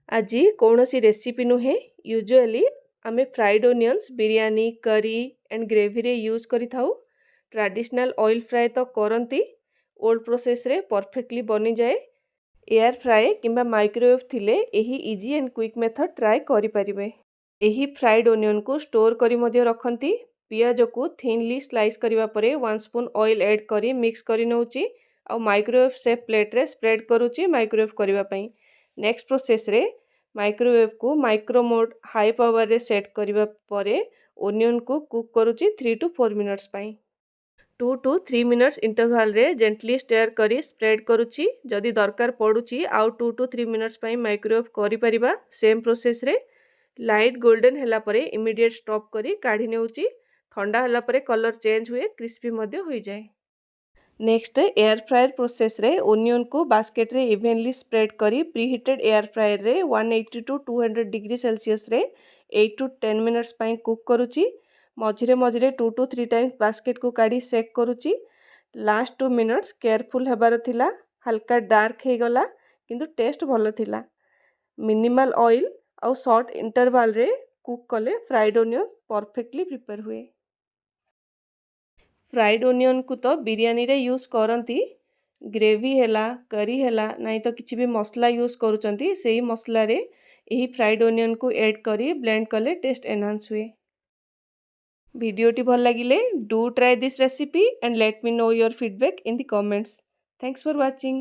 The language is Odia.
ଆଜି କୌଣସି ରେସିପି ନୁହେଁ। ୟୁଜୁଆଲି ଆମେ ଫ୍ରାଇଡ୍ ଓନିଅନ୍ସ ବିରିୟାନୀ, କରି ଆଣ୍ଡ ଗ୍ରେଭିରେ ୟୁଜ୍ କରିଥାଉ। ଟ୍ରାଡ଼ିସନାଲ୍ ଅଏଲ୍ ଫ୍ରାଏ ତ କରନ୍ତି, ଓଲ୍ଡ ପ୍ରୋସେସ୍ରେ ପରଫେକ୍ଟଲି ବନିଯାଏ। ଏୟାର ଫ୍ରାଏ କିମ୍ବା ମାଇକ୍ରୋୱେଭ୍ ଥିଲେ ଏହି easy and quick method try କରିପାରିବେ। ଏହି ଫ୍ରାଇଡ୍ ଓନିଅନ୍କୁ ଷ୍ଟୋର୍ କରି ମଧ୍ୟ ରଖନ୍ତି। ପିଆଜକୁ ଥିନଲି ସ୍ଲାଇସ୍ କରିବା ପରେ 1 ସ୍ପୁନ୍ ଅଏଲ୍ ଆଡ଼୍ କରି ମିକ୍ସ କରି ନେଉଛି ଆଉ ମାଇକ୍ରୋୱେଭ୍ ସେଫ୍ ପ୍ଲେଟ୍ରେ ସ୍ପ୍ରେଡ୍ କରୁଛି ମାଇକ୍ରୋୱେଭ୍ କରିବା ପାଇଁ। ନେକ୍ସଟ ପ୍ରୋସେସ୍ରେ ମାଇକ୍ରୋୱେଭ୍କୁ ମାଇକ୍ରୋ ମୋଡ୍ ହାଇ ପାୱାରରେ ସେଟ୍ କରିବା ପରେ ଓନିଅନ୍କୁ କୁକ୍ କରୁଛି 3 ଟୁ 4 ମିନିଟ୍ସ ପାଇଁ। 2 ଟୁ 3 ମିନିଟ୍ସ ଇଣ୍ଟରଭାଲରେ ଜେଣ୍ଟଲି ଷ୍ଟେୟାର କରି ସ୍ପ୍ରେଡ୍ କରୁଛି। ଯଦି ଦରକାର ପଡ଼ୁଛି, ଆଉ 2 ଟୁ 3 ମିନିଟ୍ସ ପାଇଁ ମାଇକ୍ରୋୱେଭ୍ କରିପାରିବା ସେମ୍ ପ୍ରୋସେସ୍ରେ। ଲାଇଟ୍ ଗୋଲ୍ଡେନ୍ ହେଲା ପରେ ଇମିଡ଼ିଏଟ୍ ଷ୍ଟପ୍ କରି କାଢ଼ି ନେଉଛି। ଥଣ୍ଡା ହେଲା ପରେ କଲର୍ ଚେଞ୍ଜ ହୁଏ, କ୍ରିସ୍ପି ମଧ୍ୟ ହୋଇଯାଏ। ନେକ୍ସଟ ଏୟାର ଫ୍ରାୟର ପ୍ରୋସେସ୍ରେ ଓନିଅନ୍କୁ ବାସ୍କେଟ୍ରେ ଇଭେନଲି ସ୍ପ୍ରେଡ୍ କରି ପ୍ରିହିଟେଡ୍ ଏୟାର ଫ୍ରାୟରରେ 180 ଟୁ 200 ଡିଗ୍ରୀ ସେଲସିୟସରେ 8 ଟୁ 10 ମିନିଟ୍ସ ପାଇଁ କୁକ୍ କରୁଛି। ମଝିରେ ମଝିରେ 2 ଟୁ 3 ଟାଇମ୍ସ ବାସ୍କେଟ୍କୁ କାଢ଼ି ସେକ୍ କରୁଛି। ଲାଷ୍ଟ 2 ମିନିଟ୍ସ କେୟାରଫୁଲ୍ ହେବାର ଥିଲା। ହାଲକା ଡାର୍କ ହେଇଗଲା, କିନ୍ତୁ ଟେଷ୍ଟ ଭଲ ଥିଲା। ମିନିମାଲ୍ ଅଏଲ୍ ଆଉ ସର୍ଟ ଇଣ୍ଟରଭାଲରେ କୁକ୍ କଲେ ଫ୍ରାଇଡ୍ ଓନିଅନ୍ସ ପରଫେକ୍ଟଲି ପ୍ରିପେୟାର ହୁଏ। ଫ୍ରାଇଡ୍ ଓନିଅନ୍କୁ ତ ବିରିୟାନୀରେ ୟୁଜ୍ କରନ୍ତି। ଗ୍ରେଭି ହେଲା, କରି ହେଲା, ନାଇଁ ତ କିଛି ବି ମସଲା ୟୁଜ୍ କରୁଛନ୍ତି, ସେଇ ମସଲାରେ ଏହି ଫ୍ରାଇଡ୍ ଓନିଅନ୍କୁ ଏଡ଼୍ କରି ବ୍ଲେଣ୍ଡ କଲେ ଟେଷ୍ଟ ଏନହାନ୍ସ ହୁଏ। ଭିଡ଼ିଓଟି ଭଲ ଲାଗିଲେ do try this recipe and let me know your feedback in the comments. Thanks for watching.